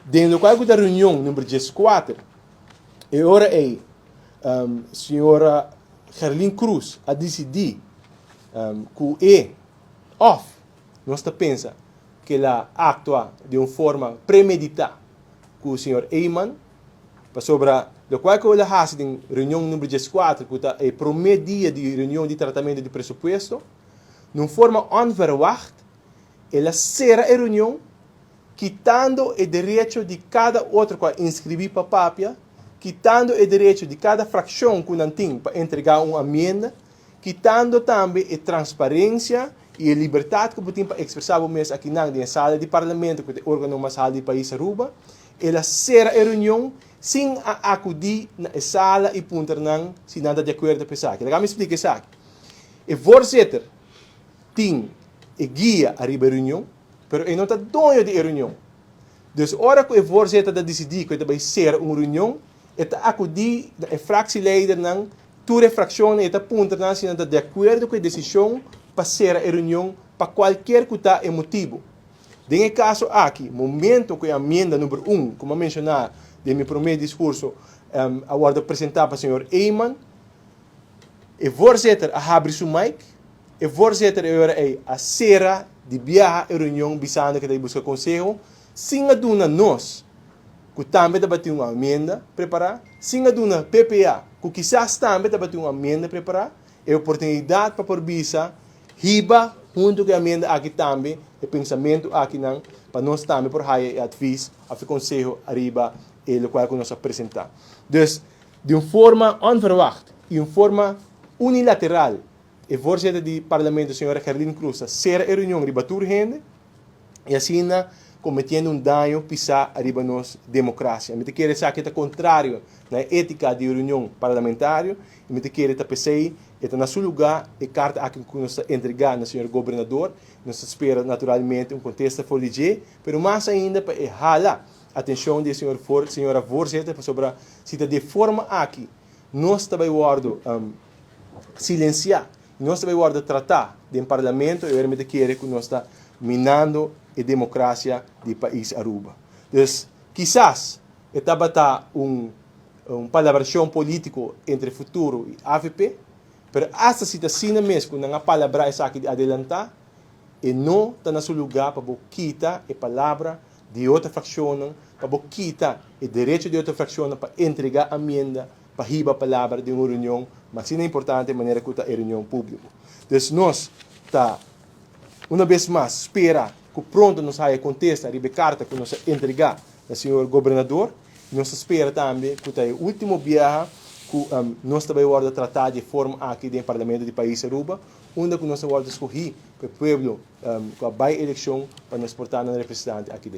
Den lokual ku ta reunion number 14, e ora ei señora Gerlien Croes a disidí ku e òf nos ta pensa ku el a aktua di un forma premeditá ku señor Eman, pasobra lokual ku el a hasi den reunion number 14, ku ta e promé dia di reunion di tratamentu di presupuesto, na un forma onverwacht el a sera e reunion, kitando e derecho di kada otro ku a inskribí pa papia, kitando e derecho di kada frakshon ku nan tin pa entregá un amienda, kitando tambe e transparensia i e libertat ku bo tin pa ekspresá bo mes akinan den e sala di parlamento, ku ta e órgano mas haltu di pais Aruba. El a sera e reunion sin a akudí na e sala i puntra nan si nan ta di akuerdo pa esaki. Laga mi splika esaki. E voorzitter tin e guia ariba e reunion, pero e no ta doño di e reunion. Dus ora ku e voorzitter ta disidí ku e ta bai sera un reunion, e ta akudí na e fractieleidernan, tur e frakshonnan, i e ta puntra nan si nan ta di akuerdo ku e desishon pa sera e reunion pa kualkier ku ta e motibu. Den e kaso aki, momento ku e amienda number un, ku mi a menshoná den mi promé diskurso, a wòrdu presentá pa señor Eman, e voorzitter a habri su mic, e voorzitter e ora ei a sera di biaha e reunion bisando ku e ta buska konseho, sin a duna nos, ku tambe tabatin un amienda prepará, sin a duna PPA, ku kisas tambe tabatin un amienda prepará, e oportunidat pa por bisa hiba huntu ku e amienda aki tambe e pensamentu akinan pa nos tambe por haya e advis òf e konseho ariba e lokual ku nos a presentá. Dus, di un forma onverwacht i un forma unilateral e voorzitter di parlamento señora Gerlien Croes a sera e reunion riba tur hende i asina kometiendo un daño pisá ariba nos demokrasia. Mi ta kere esaki ta kontrario na e étika di reunion parlamentario i mi ta kere ta p'esei e ta na su lugá e karta aki ku nos ta entregá na señor gobernador. Nos ta spera naturalmente un kontesta for di dje, pero mas ainda pa e hala atenshon di e señor señora voorzitter pasobra si ta di e forma aki nos ta bai wòrdu silensiá i nos ta bai wòrdu tratá den parlamento e ora mi ta kere ku nos ta minando e demokrasia di pais Aruba. Dus kisas e tabata un un palabrashon polítiko entre Futuro i avp, pero asta si ta asina mes ku nan a palabrá esaki di adelantá, e no ta na su lugá pa bo kita e palabra di otro frakshonnan, pa bo kita e derecho di otro frakshonnan pa entregá amienda, pa hiba palabra den un reunion masina importante manera ku ta e reunion públiko. Dus nos ta una bes mas spera ku pronto nos haya kontesta riba e karta ku nos a entregá na señor gobernador. Nos ta spera tambe ku ta e último biaha ku nos ta bai wòrdu tratá di e forma aki den e Parlamento di pais Aruba, unda ku nos a wòrdu skohí pa e pueblo ku a bai elekshon pa nos por ta nan representante aki den.